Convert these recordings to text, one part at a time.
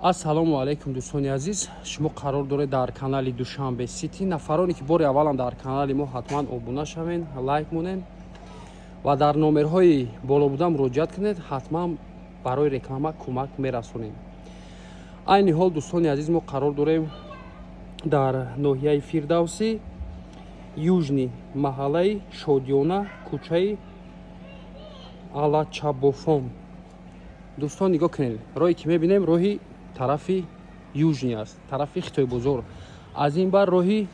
Ассалому алайкум, дӯстони азиз! Шумо қарор доред дар канали Душанбе Сити. Нафароне, ки бори аввалам дар канали мо, ҳатман обуна шавен, лайк монен ва дар номерҳои боло буда муроҷиат кунед. Ҳатман барои реклама кӯмак мерасонем. Айни ҳол, дӯстони азиз, мо қарор дорем дар ноҳияи Фирдавсӣ, Южный, маҳаллаи Шодиёна, кӯчаи Алачабофон. Дӯстон, нигоҳ кунед, роҳе ки мебинем, роҳи тарафи Южный аст, тарафи Хитойбозор. Аз ин бар роҳи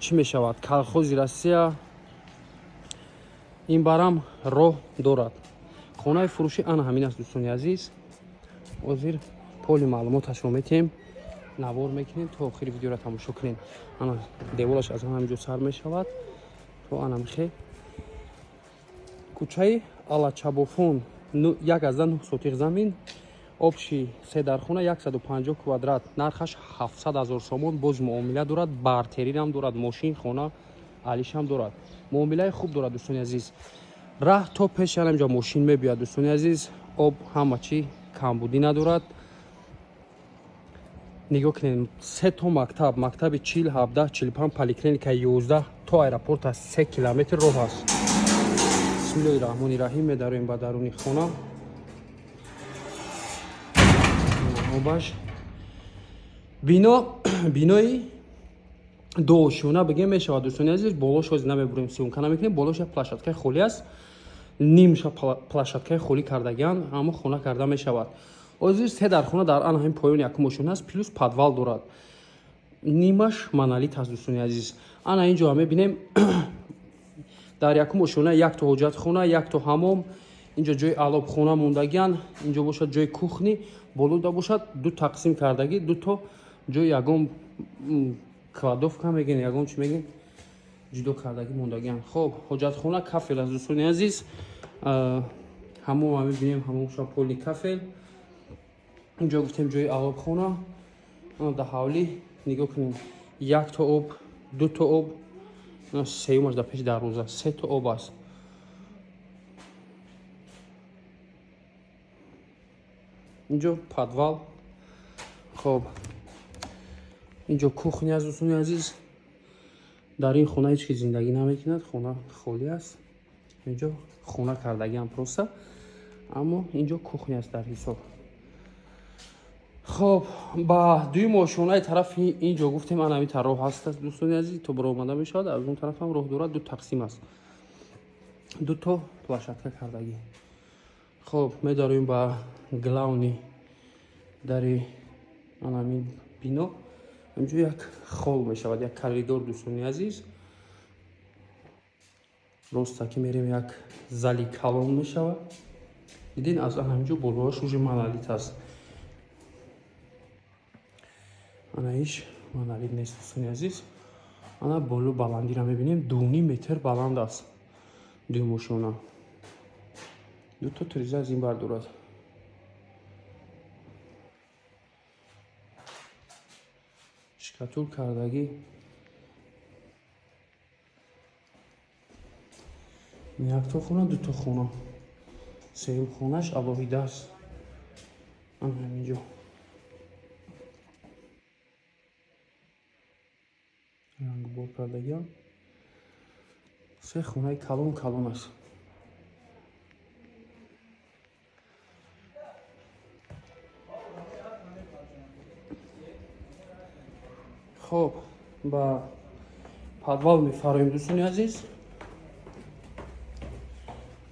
чӣ мешавад, Колхози Россия. Ин барам роҳ дорад. Хонаи фурӯшӣ ана ҳамин аст, дӯстони азиз. Ҳозир полный маълумоташро метиҳем, навор мекунем, то охири видеоро тамошо кунем. Ана деволаш аз ҳамин ҷо сар мешавад то анамихе. Кӯчаи Алачабофон, 1,9 сотих замин, общий се дархона, 150 квадрат, нархаш 700 ҳазор сомон. Боз муомила дорад, бартерирам дорад, мошин, хона алишам дорад, муомилаи хуб дорад. Дӯстони азиз, раҳ то пеши ҳаминҷо мошин мебиёяд. Дӯстони азиз, об, ҳама чӣ камбудӣ надорад. Нигоҳ кунед, се то мактаб: мактаби 40, 17, 45, поликлиника 11, то аэропорта 3 километр роҳ аст. Бисмиллоҳи раҳмони раҳим. Медароем ба даруни хона. Обаш бино, бинои дуошёна бигем мешавад. Дӯстони азиз, болош ҳозир намебурем, съёмка намекунем. Болош як площадкаи холӣ аст, нимша площадкаи холӣ кардагиан, аммо хона карда мешавад. Ҳозир се дархона дар ана ҳамин поёни якум ошёна аст, плюс подвал дорад, нимаш монолит аст. Дӯстони азиз, ана ин ҷо мебинем, дар якум ошёна якто ҳоҷатхона, якто ҳамом, инҷо ҷои алобхона мондагиан, инҷо бошад ҷои кухня, болода бошад ду тақсим кардагӣ, дуто ҷои ягон кладовка мегӯен, ягон чӣ мегӯен, ҷудо кардагӣ мондагиан. Хоб, ҳоҷатхона кафел аст, дӯстони азиз. Ҳамома мебинем, ҳамомша полный кафел. Инҷо гуфтем ҷои алобхона. Дар ҳавлӣ нигоҳ кунем, якто об, дуто об, сеюмаш дар пеши дарвоза, сето об аст. Инҷо подвал. Хоб, инҷо кухня аст. Дӯстони азиз, дар ин хона ҳеҷ ки зиндагӣ намекунад, хона холӣ аст. Инҷо хона кардагиам просто, аммо инҷо кухня аст дар ҳисоб. Хоб, ба дуюм ошёнаи тарафи инҷо гуфтем, ана ҳамин роҳ ҳаст, дӯстони азиз, то баромада мешавад. Аз он тараф ҳам роҳ дорад, ду тақсим аст, дуто площадка кардагӣ. Хоб, медароем ба главный дари анамин бино. Инҷо як холл мешавад, як коридор. Дӯстони азиз, ростаки мерем, як зали калон мешавад. Дидин, аз анаминҷо болоаш уже монолит аст. Ана иш монолит нест, дӯстони азиз. Ана боло баландиро мебинем, 2,5 метр баланд аст. Дуюм ошёна дуто тиреза аз ин бар дорад. Шкатул кардагӣ. Якто хона, дуто хона, сеюм хонаш алоҳида аст. Ана ҳаминҷо рангбор кардагиам. Се хонаи калон калон аст. Хоб, ба подвал мефароем, дӯстони азиз.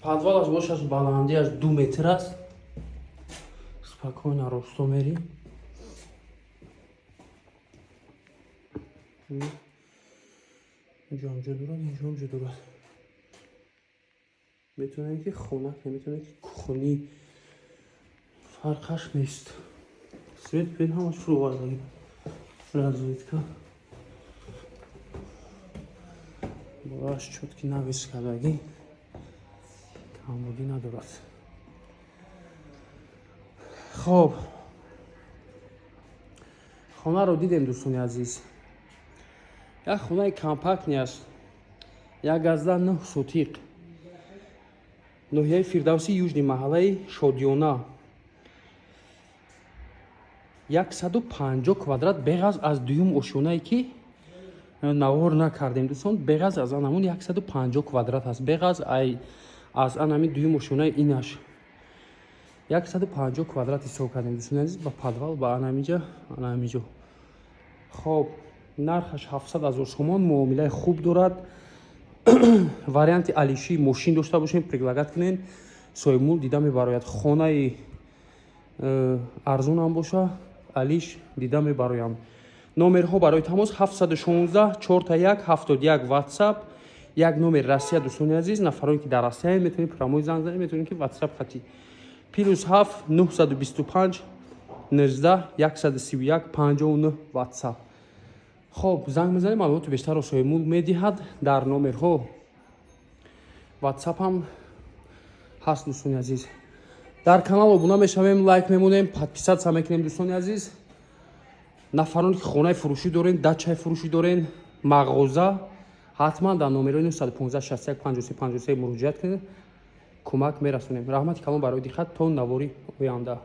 Подвалаш бошад, баландиаш 2 метр аст. Спокойно росто мери. Инҷо ҳам ҷо дорад, инҷо ҳам ҷо дорад. Метавонем ки хона, метавонем ки кухня, фарқаш нест. Свет пен ҳамаш фурӯвардагӣ, розетка болоаш чёткий навес кардагӣ, камбудӣ надорад. Хоб, хонаро дидем, дӯстони азиз. Як хонаи компактный аст, 1,9 сотиқ, ноҳияи Фирдавси, Южный, маҳаллаи Шодиёна. 150 квадрат, беғаз аз дуюм ошёнае, ки навор накардем, дӯстон. Беғаз аз анамун 150 квадрат аст. Беғаз ай аз анами дуюм ошёнаи инаш 150 квадрат ҳисоб кардем, дӯстони азиз, ба подвал, ба анамиҷа, анамиҷо. Хоб, нархаш 700 ҳазор сомон, муомилаи хуб дорад. Варианти алиши мошин дошта бошем, предлагать кунен, соҳибмулк дида мебарояд. Хонаи арзонам боша, алиш дида мебароям. Номерҳо барои тамос: 716 41 71 WhatsApp, як номер Россия. Дӯстони азиз, нафароне, ки дар Россия, метавонед прямой занг занед, метавонед, ки WhatsApp хати: +7 925 19 131 59 WhatsApp. Хоб, занг мезанем, маълумоти бештарро соҳибмулк медиҳад. Дар номерҳо WhatsApp ҳам ҳаст. Дӯстони азиз, дар канал обуна мешавем, лайк мемонем, подписаться мекунем. Дӯстони азиз, нафароне, ки хонаи фурӯшӣ дорен, дачаи фурӯшӣ дорен, мағоза, ҳатман дар номерои 915 61 53 53 муроҷиат кунед, кӯмак мерасонем. Раҳмати калон барои диққат, то навори оянда.